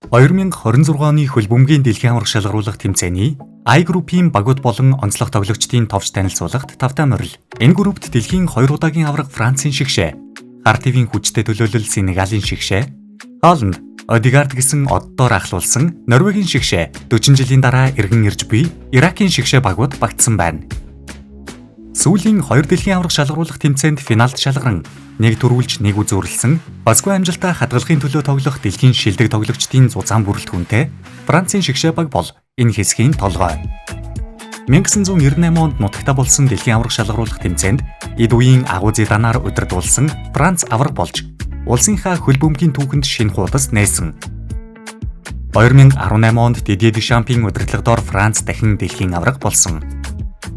2026 оны хөл бөмбөгийн дэлхийн аварга шалгаруулах тэмцээний I группийн багууд болон онцлог тоглогчдын товч танилцуулгад тавтай морил. Энэ группт дэлхийн 2 удаагийн аварга Францын шигшээ, хар твийн хүчтэй төлөөлөл Сенегалийн шигшээ, Холланд, Одегард гэсэн оддоор ахлуулсан Норвегийн шигшээ 40 жилийн дараа эргэн ирж буй Иракийн шигшээ багууд багтсан байна. Сүүлийн 2 дэлхийн аварга шалгаруулах тэмцээнд финалд шалгаран нэг төрүүлж нэг үзүүрлсэн Москва амжилтаа хадгалахын төлөө тоглох дэлхийн шилдэг тоглогчдын зузаан бүрэлдэхүүнтэй Францын шигшээ баг бол энэ хэсгийн толгой. 1998 онд нутагта болсон дэлхийн аварга шалгаруулах тэмцээнд эд үеийн агуу Зиданаар удирдуулсан Франц аварга болж улсынхаа хөл бөмбөгийн түүхэнд шинэ хуудас нээсэн. 2018 онд Дидье Дешампийн удирдлагадоор Франц дахин дэлхийн аварга болсон.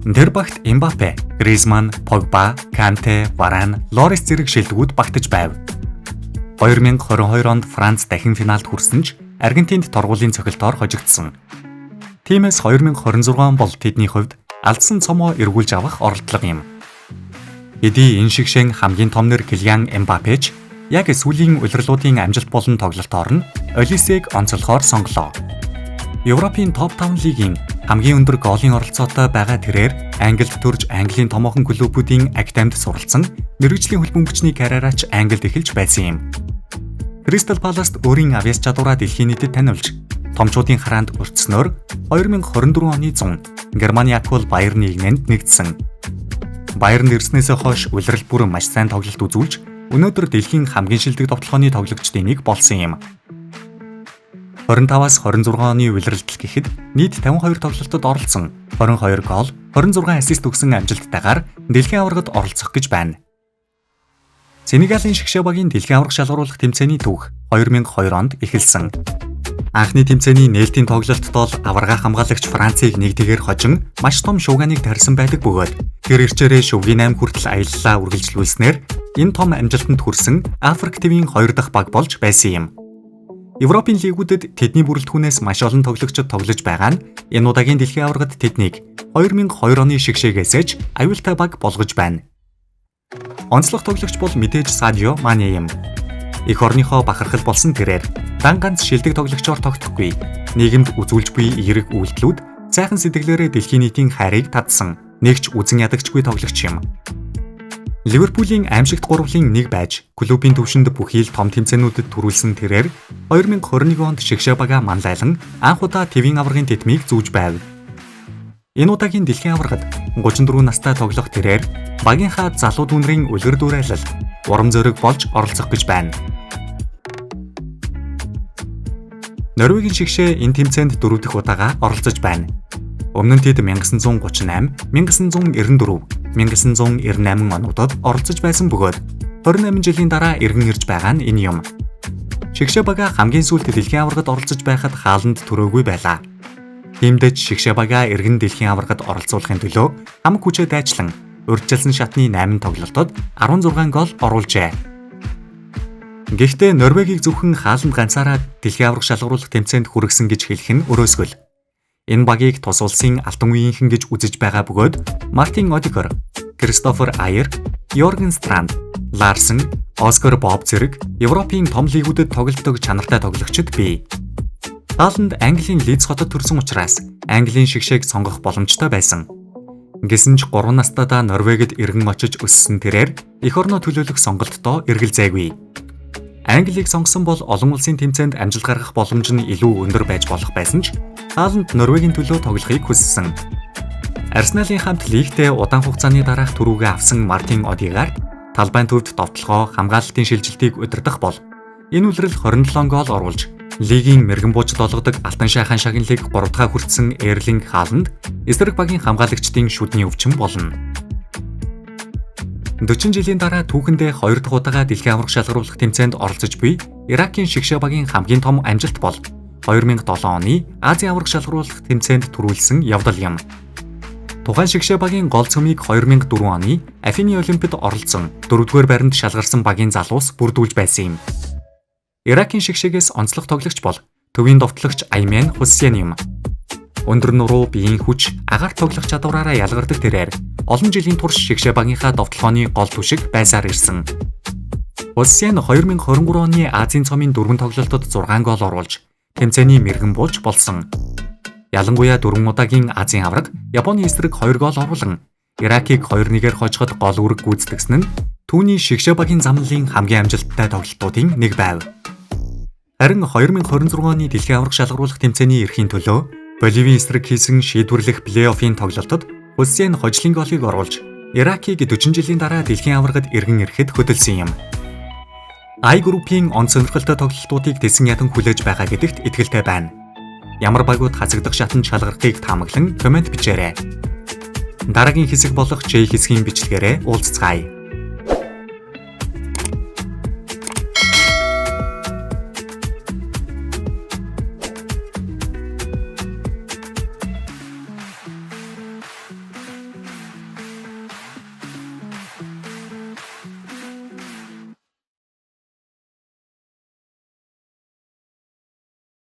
Тэр багт Мбаппе, Гризман, Погба, Канте, Варан, Лорис зэрэг шилдэгүүд багтаж байв. 2022 онд Франц дахин финалд хүрсэн ч Аргентинд торгуулийн цохилтоор хожигдсон. Тиймээс 2026 он бол тэдний хувьд алдсан цомоо эргүүлж авах оролдлого юм. Хэдий энэ шигшээн хамгийн том нэр Килиан Мбаппе ч яг сүүлийн улирлуудын амжилт болон тоглолтоор нь Олисег онцлохоор сонголоо. Европын топ 5 лигийн хамгийн өндөр голын оролцоотой байгаа тэрээр Англид төрж Английн томоохон клубүүдийн академид суралцсан мэргэжлийн хөл бөмбөгчний карьераач Англид эхэлж байсан юм. Кристал Паласт өөрийн авьяас чадвараа дэлхийн нийтэд таниулж томчуудын хараанд өртснөөр 2024 оны 100 Германы Акул Баерн нийгмэнд нэгдсэн. Баернд ирснээс хойш улирал бүр маш сайн тоглолт үзүүлж өнөөдөр дэлхийн хамгийн шилдэг довтлогооны тоглогчдын нэг болсон юм. 25-аас 26 оны улиралд гэхэд нийт 52 тоглолтод оролцсон 22 гол, 26 ассист өгсөн амжилттайгаар дэлхийн аваргад оролцох гэж байна. Сенегалийн шигшээ багийн дэлхийн аварга шалгаруулах тэмцээний түүх 2002 онд эхэлсэн. Анхны тэмцээний нээлтийн тоглолтод бол аварга хамгаалагч Францыг 1-1-ээр хожин маш том шууганыг тарьсан байдаг бөгөөд тэр эрчээрээ шөвгийн 8 хүртэл аяллаа үргэлжлүүлснээр энэ том амжилтанд хүрсэн Африк тивийн 2 дахь баг болж байсан юм. Европын лигүүдэд тэдний бүрэлдэхүүнээс маш олон тоглогчид тоглож байгаа нь энэ удаагийн дэлхийн аваргад тэднийг 2002 оны шигшээгээсээ ч аюултай баг болгож байна. Онцлог тоглогч бол мэдээж Садио Мане юм. Эх орныхоо бахархал болсон тэрээр дан ганц шилдэг тоглогчоор тогтохгүй. Нийгэмд үзүүлж буй эерэг үйлдэлүүд сайхан сэтгэлээрээ дэлхийн нийтийн хайрыг татсан. Нэгч үзэн ядагчгүй тоглогч юм. Ливерпулийн аимшигт гурвлын нэг байж клубын түвшинд бүхий л том тэмцээнүүдэд түрүүлсэн тэрээр 2021 онд шигшээ бага манлайлан анх удаа твийн аваргын тэтмийг зүүж байв. Энэ удаагийн дэлхийн аваргад 34 настай тоглох тэрээр багийнхаа залуу дүүнрийн үлгэр дуурайлал урам зориг болж оролцох гэж байна. Норвегийн шигшээ энэ тэмцээнд 4 дахь удаага оролцож байна. Өмнө нь тэд 1938, 1994, 1998 онуудад оролцож байсан бөгөөд 28 жилийн дараа эргэн ирж байгаа нь энэ юм. Шигшээ бага хамгийн сүүлд дэлхийн аваргад оролцож байхад Хааланд төрөөгүй байлаа. Тиймдээ ч шигшээ бага эргэн дэлхийн аваргад оролцуулахын төлөө хамаг хүчээ дайчлан урьдчилсан шатны 8 тоглолтод 16 гол оруулжээ. Гэхдээ Норвегийг зөвхөн Хааланд ганцаараа дэлхийн аварга шалгаруулах тэмцээнд хүргэсэн гэж хэлэх нь өрөөсгөл. Энэ багийг тус улсын алтан үеийнхэн гэж үзэж байгаа бөгөөд Мартин Одегор, Кристофер Айер, Йорген Странд, Ларсен, Оскар Боб зэрэг Европын том лигүүдэд тоглодог чанартай тоглогчид бий. Хааланд Английн Лидс хотод төрсэн учраас Английн шигшээг сонгох боломжтой байсан. Гэсэн ч 3 настайдаа Норвегид эргэн очиж өссөн тэрээр эх орноо төлөөлөх сонголтдоо эргэлзээгүй. Английг сонгосон бол олон улсын тэмцээнд амжилт гаргах боломж нь илүү өндөр байж болох байсан ч Хааланд Норвегийн төлөө тоглохыг хүссэн. Арсеналын хамт лигтээ удаан хугацааны дараах түрүүгээ авсан Мартин Одегард талбайн төвд довтлогоо хамгаалалтын шилжилтийг удирдах бол энэ улирал 27 гол оруулж лигийн мэрэгэн буужид олгодог алтан шайхан шагналыг 3 дахь хүртсэн Эрлинг Хааланд эсрэг багийн хамгаалагчдын шүдний өвчин болно. 40 жилийн дараа түүхэндээ 2 дахь удаага дэлхийн аварга шалгаруулах тэмцээнд оролцож буй Иракийн шигшээ багийн хамгийн том амжилт бол 2007 оны Азийн аварга шалгаруулах тэмцээнд түрүүлсэн явдал юм. Тухайн шигшээ багийн гол цөмийг 2004 оны Афины Олимпиад оролцсон 4-р байранд шалгарсан багийн залуус бүрдүүлж байсан юм. Иракийн шигшээгээс онцлог тоглогч бол төвийн довтлогч Аймен Хусейн юм. Өндөр нуруу, биеийн хүч, агаар тоглох чадвараараа ялгардаг тэрээр олон жилийн турш шигшээ багийнхаа довтлогооны гол түшиг байсаар ирсэн. Хусейн 2023 оны Азийн цомын 4 тоглолтод 6 гол оруулж Тэмцээний мэргэн бууч болсон. Ялангуяа 4 удаагийн Азийн аварга Японы эсрэг 2 гол оруулан Иракийг 2-1-ээр хожиход гол үүрэг гүйцэтгсэн нь түүний шигшээ багийн замналын хамгийн амжилттай тоглолтуудын нэг байв. Харин 2026 оны дэлхийн аварга шалгаруулах тэмцээний эрхийн төлөө Боливийн эсрэг хийсэн шийдвэрлэх плей-оффын тоглолтод Хусейн хожлын голыг оруулж Иракийг 40 жилийн дараа дэлхийн аваргад эргэн ирэхэд хөдөлсөн юм. I группийн он сонирхолтой тоглолтуудыг тэсэн ядан хүлээж байгаа гэдэгт итгэлтэй байна. Ямар багууд хасагдах шатанд шалгарахыг таамаглан коммент бичээрэй. Дараагийн хэсэг болох J хэсгийн бичлэгээрээ уулзцгаая.